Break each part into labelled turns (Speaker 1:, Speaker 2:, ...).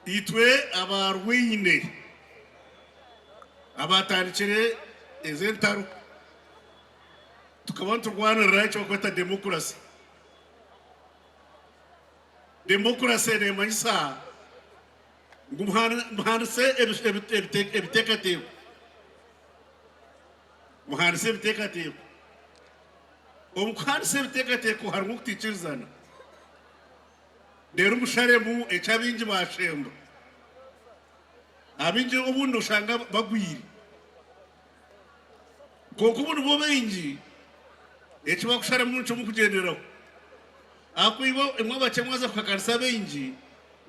Speaker 1: Itwe abaarwaine, abaatandikire ezi entaro, tukaba niturwanirira eki barikweta demokurasi. Demokurasi neemanyisa ngu muhanise ebiteekateeko, muhanise ebiteekateeko. Omu kuhanisa ebiteekateeko harimu okutaikirizana. Reero musharemu eki abaingi baashemba. Abaingi obundi noshanga bagwire. Kwonka obu nibo baingi eki bakusharamu nikyo mukugyenderaho. Ahakuba imwe imwe abakye mwaza kuhakanisa abaingi,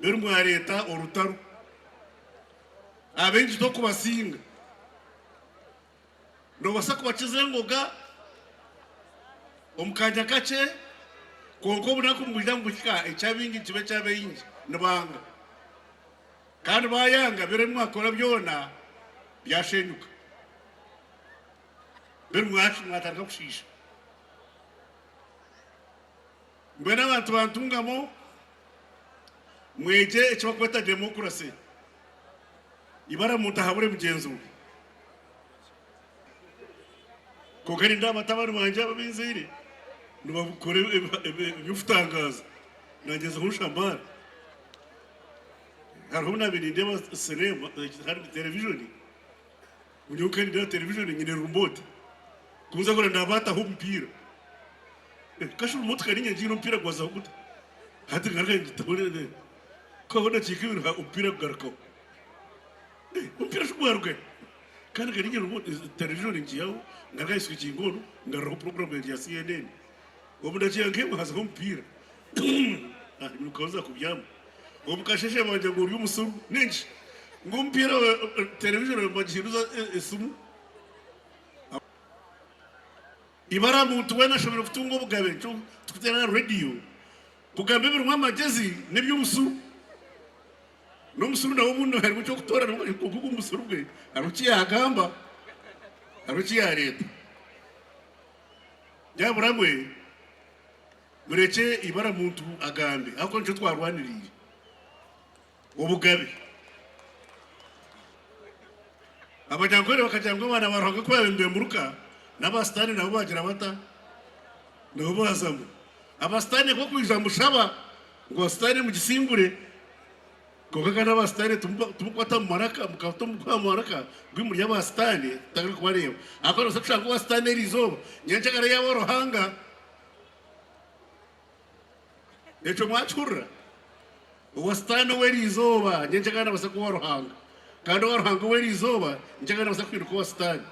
Speaker 1: reero mwareeta orutaro. Abaingi tokubasinga. Noobaasa kubakiza engoga omu kanya kakye, kwonka obunaku nibwija nibuhika eky'abaingi nikiba eky'abaingi nibanga. Kandi baayanga, biri ebi mwakora byona byashenyuka. Mbwenu mwatandika kushiisha. Mbwenu abantu ba Ntungamo mwegye eki barikweta demokurase. Ibara muntu ahabure mugyenzi we. Kwonka nindeeba batabani bangye aba abu nzaire nibakora eby'okutangaaza nangyezaho nshamaare. Hariho obu naabaire nindeeba sineema televijoni, nyowe nkaba nindeeba televijoni nyine remote, ku nza kureeba naaba bataho omupiira, kasha remote ka niinye ngiine omupiira gwazaho guta? Hati ngaruka ngitaho ku hahwaho edakiika ibiri omupiira gugarukaho. Omupiira shi gwarugahi? Kandi nka niinye remote televijoni ngiihaho ngaruka ngiswikinga onu ngaruraho puroguraamu yangye ya CNN. Omu dakiika nk'emwe hazaho omupiira nyimukaho nza kubyama. Omu kasheeshe bangira ngu ori omusiru. N'enki? Ngu omupiira televijoni bagihinduza esimu. Ibara muntu weena ashemereire kutunga obugabe nikyo turikuteera aha rediyo kugamba ebirimu amagyezi n'eby'obusiru. N'omusiru nawe obundi harimu eky'okutoorana kwonka ogwo omusiru gwe hariho eki yaagamba, hariho eki yaareeta. Nyabura mwe murekye ibara muntu agambe ahabw'okuba nikyo twarwaniriire, obugabe. Abanyankore bakagira ngu abaana ba Ruhanga ku baabaire nibeemuruka, n'aba Sitaane nabo baagira bata? Nabo baazamu. Aba Sitaane ku kwija mushaba ngu Sitaane mugisingure, kwonka kandi aba Sitaane timukukwata omu maraka, mukata omuguha omu maraka ngu muri aba Sitaane tutari kubareeba. Ahakuba noobaasa kushanga owa Sitaane eriizooba, nyencakare yaaba owa Ruhanga. Ekyo mwakihurira? Owa Sitaane ow'eriizooba nyencakare naabaasa kuba owa Ruhanga, kandi owa Ruhanga ow'eriizooba nyencakare naabaasa kuhinduka owa Sitaane.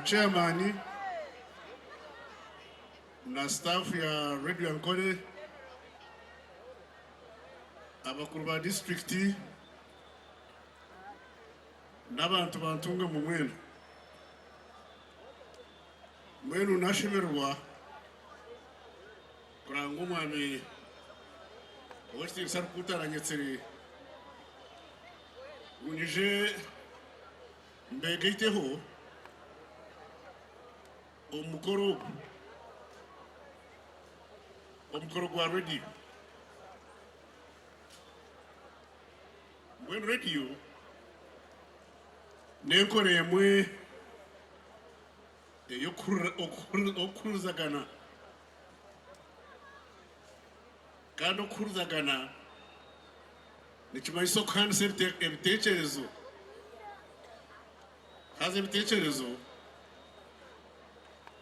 Speaker 1: Chairman na staff ya Radio Ankole, abakuru ba disiturikiti n'abantu ba Ntungamo mwena. Mbwenu nashemererwa kuranga omwami ow'ekitiinisa arikukuntara anyetsire ngu nyije mbegaiteho omu mukoro ogu, omukoro gwa rediyo. Mbwenu rediyo n'enkora emwe ey'okuhurizagana kandi okuhurizagana Nikimanyisa okuhaanisa ebiteekyerezo. Haza ebiteekyerezo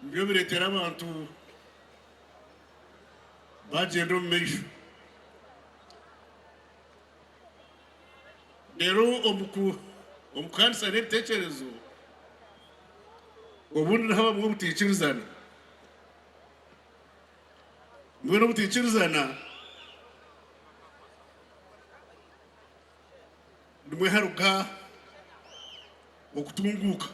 Speaker 1: nibyo bireetera abantu baagyenda omu maisho. Reero omu kuhaanisana ebiteekyerezo, obundi nihabamu obutaikirizana. Mbwenu obutaikirizana nimwo haruga okutunguuka.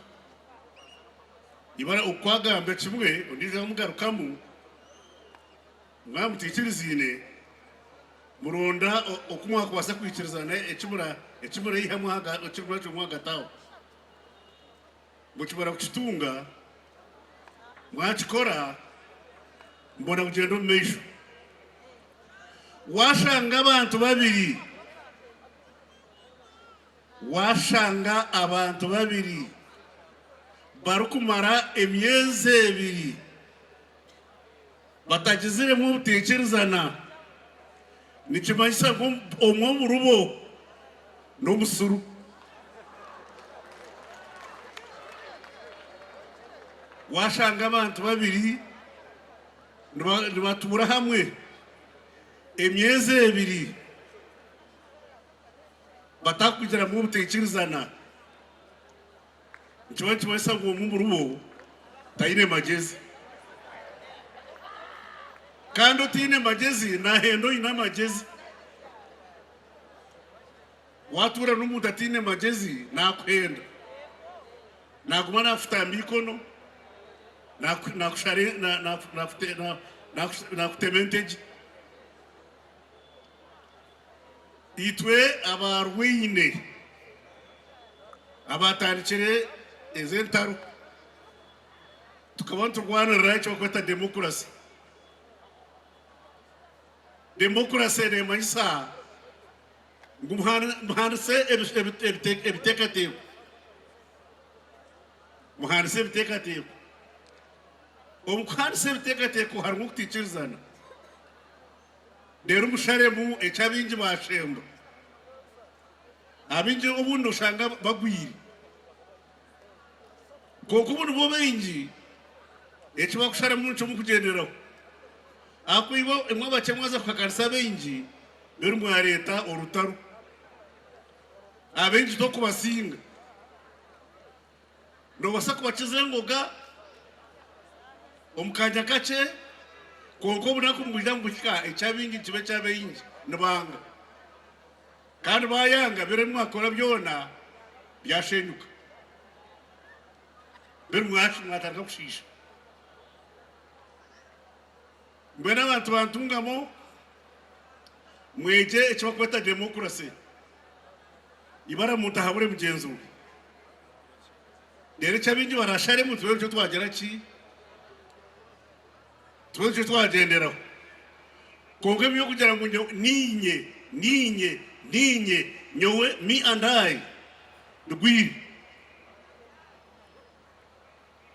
Speaker 1: Ibara oku agamba kimwe ondiijo amugarukamu mwaba mutaikirizaine. Muronda oku mwakubaasa kwikirizana eki muraihamu eki mwagata aho. Mukimara kukitunga, mwakikora, mubona kugyenda omu maisho. Waashanga abantu babiri, waashanga abantu babiri barikumara emyezi ebiri batagiziremu obutaikirizana, nikimanyisa ngu omwe omuribo n'omusiru. Waashanga abantu babiri nibatuura hamwe emyezi ebiri batakugiramu obutaikirizana, Nikiba nikimanyisa ngu omwe omuribo taine magyezi. Kandi otaine magyezi naahenda oine amagyezi. Waatuura n'omuntu ataine magyezi naakuhenda. Naaguma naakutamba eikono, naakutema entegye. Itwe abaarwaine, abaatandikire ezi entaro, tukaba niturwanirira eki barikweta demokurasi. Demokurasi neemanyisa ngu muhandiise ebiteekateeko, muhandiise ebiteekateeko. Omu kuhandiisa ebiteekateeko harimu okutaikirizana. Reero musharemu eki abaingi baashemba. Abaingi obundi noshanga bagwire. Kwonka obu nibo baingi eki bakusharamu nikyo mukugyenderaho. Ahakuba imwe imwe abakye mwaza kuhakanisa abaingi, mbwenu mwareeta orutaro. Abaingi tokubasinga. Noobaasa kubakiza engoga omu kanya kakye, kwonka obunaku nibwija nibuhika eky'abaingi nikiba eky'abaingi nibanga. Kandi baayanga, biri ebi mwakora byona byashenyuka. Mbwenu mwatandika kushiisha. Mbwenu abantu ba Ntungamo mwegye eki barikweta demokurase. Ibara muntu ahabure mugyenzi we. Reero eki abaingi baraasharemu tube nikyo twagira ki? Tube nikyo twagyenderaho. Kwonka eby'okugira ngu niinye, niinye, niinye, nyowe, me and I, bigwire.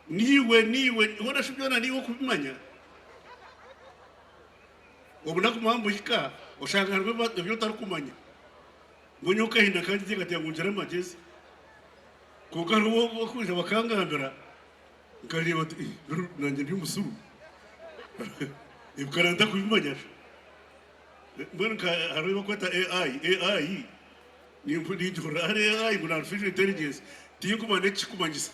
Speaker 1: Niiwe, niiwe, hoona shi byona niiwe okubimanya? Obunaku bwaba nibuhika oshanga hariho ebi otarikumanya. Mbwenu nyowe kahinda kangye tinkateeka ngu ngire amagyezi. Kwonka hariho obu barikwija bakangambira nkareeba nti ii biri nanye ndi omusiru ebi kare ntakubimanya shi. Mbwenu nka hariho ebi barikweta AI, AI ningihurira ahari AI ngu ni artificial intelligence tinkumanya eki kirikumanyisa.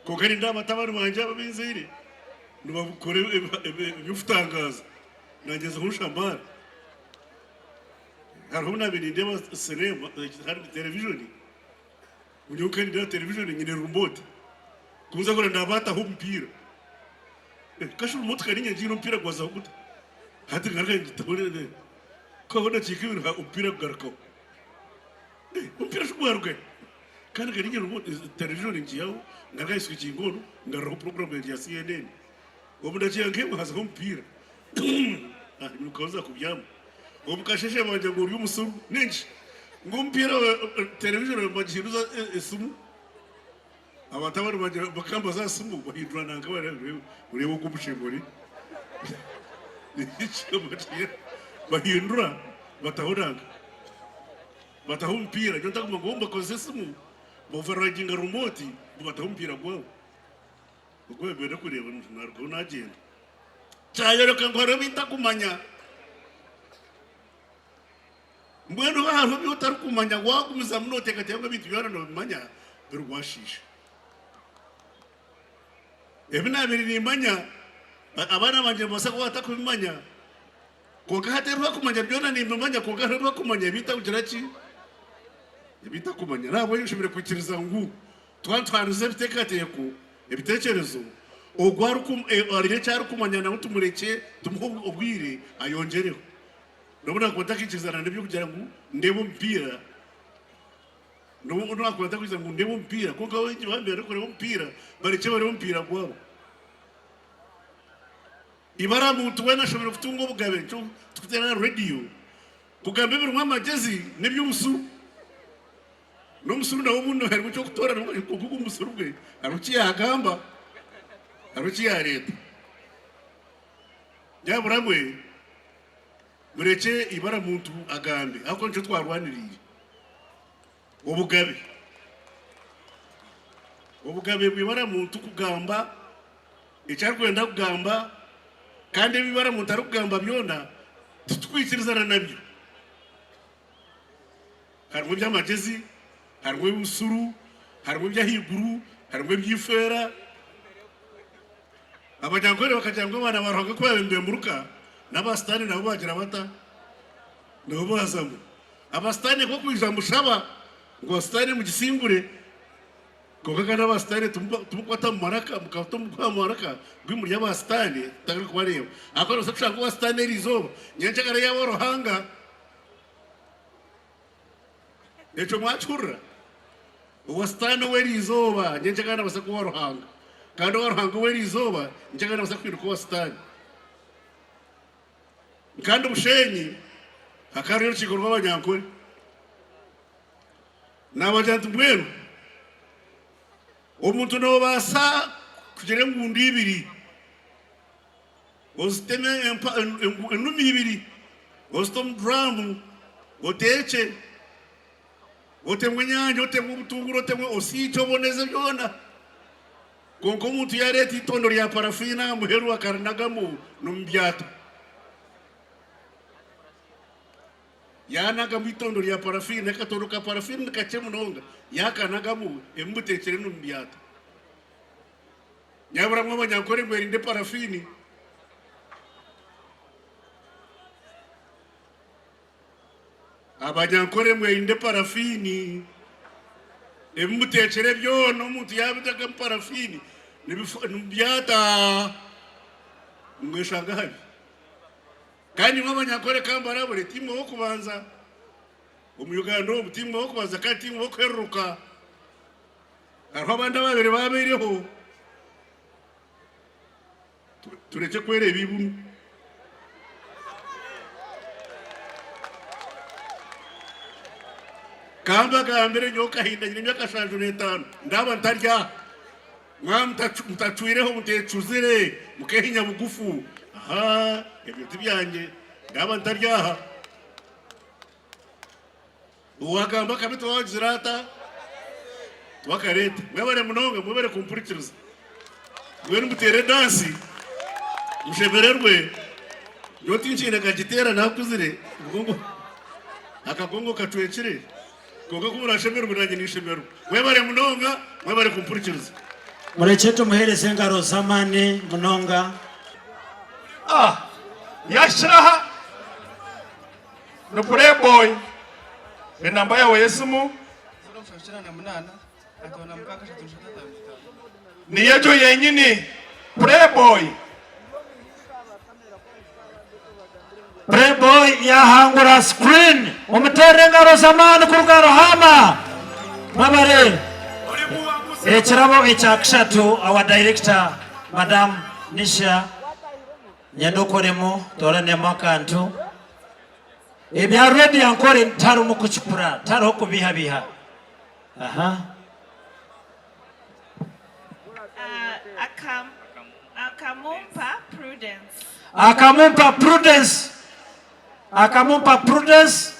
Speaker 1: Kwonka nindeeba batabani bangye aba abu nzaire nibakora eby'okutangaaza nangyezaho nshamaare. Hariho obu naabaire nindeeba sineema televijoni, nyowe nkaba nindeeba televijoni nyine remote, ku nza kureba naaba hataho omupiira, kasha remote ka niinye ngiine omupiira gwazaho guta? Hati ngaruka ngitaho ku hahwaho edakiika ibiri omupiira gugarukaho, omupiira shi gwarugahi? Kandi nkaba niinyine remote televijoni ngiihaho ngaruka ngiswikinga onu ngaruraho puroguraamu yangye ya CNN. Omu dakiika nk'emwe hazaho omupiira nyimukaho nza kubyama. Omu kasheeshe bangira ngu ori omusiru. N'enki? Ngu omupiira televijoni bagihinduza esimu. Abantu abandi bagira bakambaza aha simu bahindura nanka oreeba ogu omushengo ori. Bahindura bataho nanka bataho omupiira. Nyowe ntakumanya ngu bo nibakozesa esimu ba-overridinga remote ngu bataho omupiira gwabo. Ogu yaabaire arikureeba naarugaho naagyenda. Kyayoreka ngu hariho ebi ntakumanya. Mbwenu haaba hariho ebi otarikumanya waagumizamu nooteekateeka ngu ebintu byona noobimanya, biri waashiisha. Ebi naabaire nimmanya, abaana bangye nibabaasa kuba batakubimanya, kwonka hati ebi barikumanya byona nimbimanya, kwonka hariho ebi barikumanya ebi ntakugira ki? Ebi ntakumanya. N'ahabw'ekyo nshemereire kwikiriza ngu Twaba nituhanuza ebiteekateeko, ebiteekyerezo, ogwo aine eki arikumanya nawe tumurekye tumuhe obwire ayongyereho. N'obu naakuba ntakaikirizana n'eby'okugira ngu ndeebe omupiira, n'obu naakuba ntakaikirizana ngu ndeebe omupiira, kwonka baingi baaba barikureeba omupiira, barekye bareebe omupiira gwabo. Ibara muntu weena ashemereire kutunga obugabe, nikyo turikuteera aha rediyo kugamba ebirimu amagyezi n'eby'obusuru. N'omusuru nawe obundi harimu eky'okutoora kwonka ogwo omusuru gwe hariho eki yaagamba, hariho eki yaareeta. Nyabura mwe murekye ibara muntu agambe ahabw'okuba nikyo twarwaniriire. Obugabe. Obugabe bw'ibara muntu kugamba eki arikwenda kugamba kandi ebi ibara muntu arikugamba byona titukwikirizana nabyo. Harimu eby'amagyezi, harimu ebisuru, harimu eby'ahaiguru, harimu eby'eifeera. Abanyankore bakagira ngu abaana ba Ruhanga ku baabaire nibeemuruka, n'aba Sitaane nabo baagira bata? Nabo baazamu. Aba Sitaane ku kwija mushaba ngu Sitaane mugisingure, kwonka kandi aba Sitaane timukubata mu maraka, mukabata omu maraka ngu muri aba Sitaane tutari kubareeba. Ahakuba noobaasa kushanga owa Sitaane eriizooba, nyencakare yaaba Ruhanga. Ekyo mwakihurira? Owa Sitaane ow'eriizooba nyencakare naabaasa kuba owa Ruhanga, kandi owa Ruhanga ow'eriizooba nyencakare naabaasa kuhinduka owa Sitaane. Kandi Bushenyi hakaba hariyo orukiiko rw'Abanyankore. Naabagira nti mbwenu omuntu noobaasa kugira engundo ibiri. Oziteme enumi ibiri, ozite omu duraamu, oteekye, otemu enyaanya, otemu obutunguru, otemu, osiikye oboneze byona. Kwonka omuntu yaareeta eitondo rya parafiini aha muheru akarinagamu n'omu byato. Yaanagamu eitondo rya parafiini, akatondo ka parafiini ni kakye munonga, yaakanagamu, ebi muteekire n'omu byato. Nyabura mwe Abanyankore mwerinde parafini. Abanyankore mwerinde parafini. Ebi muteekire byona omuntu yaabitekamu parafini nibyata nimweshanga habi. Kandi imwe Abanyankore ka mbarabure tiimwe b'okubanza omu Uganda omu tiimwe b'okubanza kandi tiimwe b'okuhereruka. Hariho abandi abaabaire baabaireho. Turekye kwereeba eibunu. Ka mbagambire nyowe Kahinda nyine emyaka shanju n'etaano ndaaba ntari aha. Mwaba mutacwireho muteecuzire mukeehinya bugufu, ahaa ebyo ti byangye ndaaba ntari aha. Owagamba akabi tiwagizire ata? Tiwakareeta. Mwebare munonga, mwebare kumpurikiriza. Mbwenu muteere edansi mushemererwe. Nyowe tinkiine kagiteera nakuzire, akagongo kacwekire. Kwonka ku murashemererwe nanye ninshemererwa. Mwebare munonga, mwebare kumpurikiriza.
Speaker 2: Murekye tumuhereze engaro z'amaani munonga.
Speaker 3: Ah, yahikire aha. Ni Playboy. Enamba yawe y'esimu niyo egyo yenyini. Playboy.
Speaker 2: Playboy yahangura screen. Mumuteerere engaro z'amaani kuruga Ruhama. Mwebare. Ekirabo ekya kishatu our director Madam Nisha. Nyenda okoremu toranemu akantu. Ebya radio Ankole tiharimu kukikura, tihariho kubihabiha. Aha.
Speaker 4: Akamumpa Prudence.
Speaker 2: Akamumpa Prudence. Akamumpa Prudence.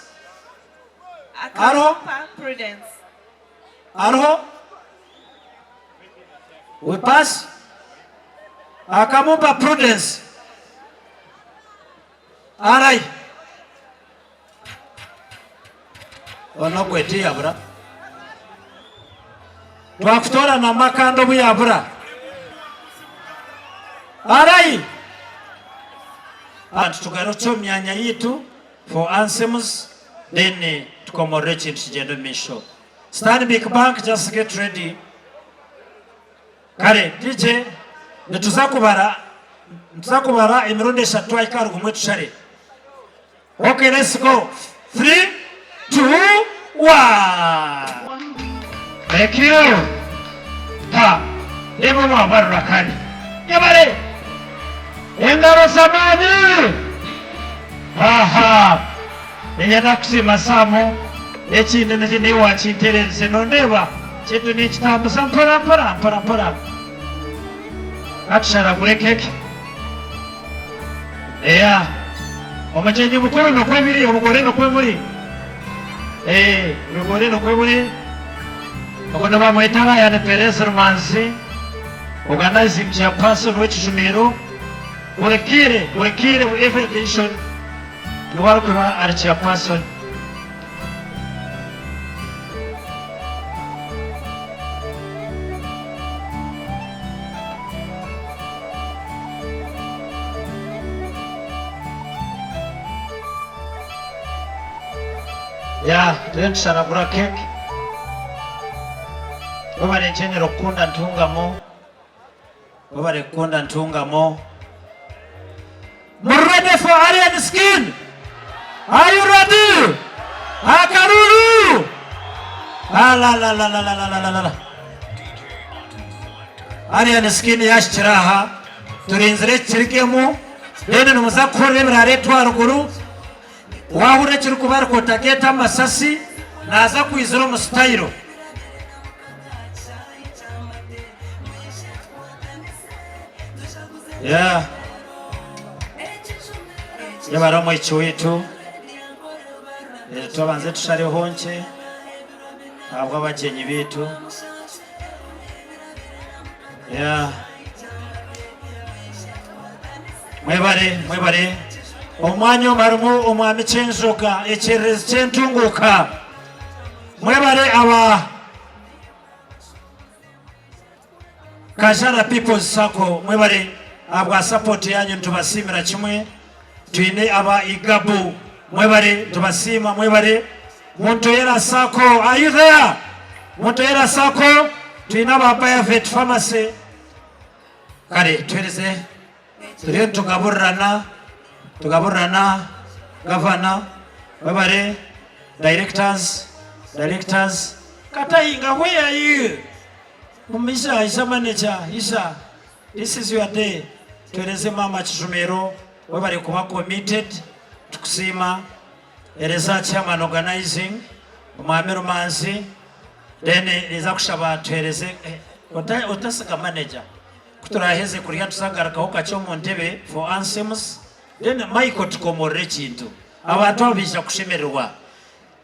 Speaker 2: Hariho?
Speaker 4: Akamumpa Prudence.
Speaker 2: Hariho? We pass? Akamumpa Prudence. Arai. Ono gwe tiyabura. Twakutoorana Makanda obu yabura. Arai. Abantu tugarukye omu myanya yaitu for anthems then tukomorore ekintu kigyende omu maisho. Stanbic Bank just get ready. Kare DJ nituza kubara nituza kubara emirundi eshatu twahika ahari gumwe tushare. Okay let's go 3 2 1 Thank you. Ta. Reba wabarura kare. Yabare. Engaro z'amaani. Aha. Niinyenda kusiima Sam. Ekindi niki niiwe wakintererize nondeeba kintu ninkitambuza mpora mpora mpora mpora. Katusharagure keke. Eya. Omugyenyi mukuru nikwo biri, obugore nikwo buri. Eh, obugore nikwo buri. Ogu nibamweta Ryan Perez Rumanzi, organizing chairperson w'ekijumiro. Buri kaire, buri kaire, every edition niwe arikuba ari chairperson. Ya turiyo nitusharagura cake. Webare Nkyengera okukunda Ntungamo. Webare kukunda Ntungamo. Muri ready for Alien Skin? Are you ready? Akaruru! Alalalalalalalala. Alien Skin yashikire aha. Turinzire ekirigemu. Then nimuza kuhurira ebirareetwa aharuguru. Waahurira ekirikubaruka otageeta amasasi, naaza kwizira omu sitayiro. Yeah. Yebare omwishiki waitu. Eh, Tubanze tushareho nkye ahabw'abagyenyi baitu. Yeah. Mwebare, mwebare. Omwanya omu harimu omwami Kyenjoga, ekyererezi ky'entunguuka. Mwebare aba Kajara People's Sacco, mwebare ahabwa support yanyu nitubasiimira kimwe. Twine aba Igabu, mwebare nitubasiima mwebare. Muntoyera Sacco, are you there? Muntoyera Sacco, twine aba Bayavet Pharmacy. Kare tuhereze turiyo nitugaburirana tugaburirana gavana webare directors directors Katahinga where are you? Isha isha manager isha this is your day tuhereze mama Kijumero webare kuba committed tukusiima Hereza chairman organizing omwami Rumanzi then ninza kushaba tuhereze otasiga manager kuturaheze kurya tuzagarukaho kakye omu ntebe for anthems then Michael tukomorore ekintu abantu abo baija kushemererwa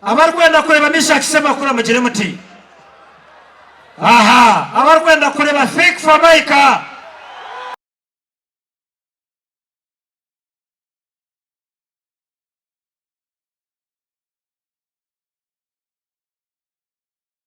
Speaker 2: abarikwenda kureba Meshack Ssemakula mugire muti aha abarikwenda kureba Fik Fameica.